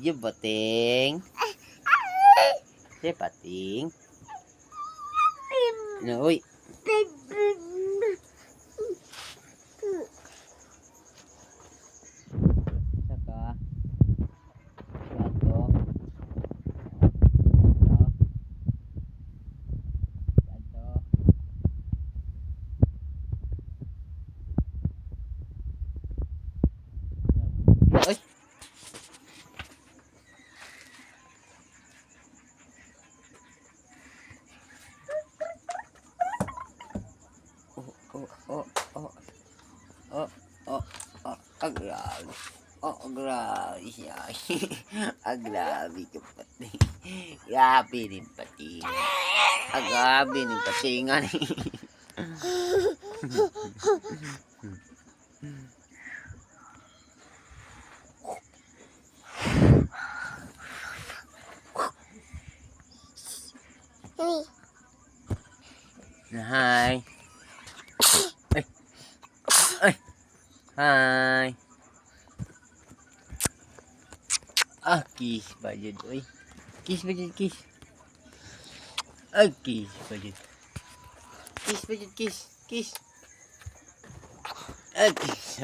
Video bating. Si pating. No, uy. Saka. Gato. Gato. Gato. Ay! Oh. Oh. Ah, grabe. Oh, grabe siya. Ah, grabe ka pati. Grabe rin pati. Ah, grabe rin patingan. Hi. Ay. Ay. Hi. Ah, kiss ba yun? Uy. Kiss ba yun? Kiss. Ah, kiss ba yun? Kiss ba yun? Kiss. Kiss. Ah, kiss.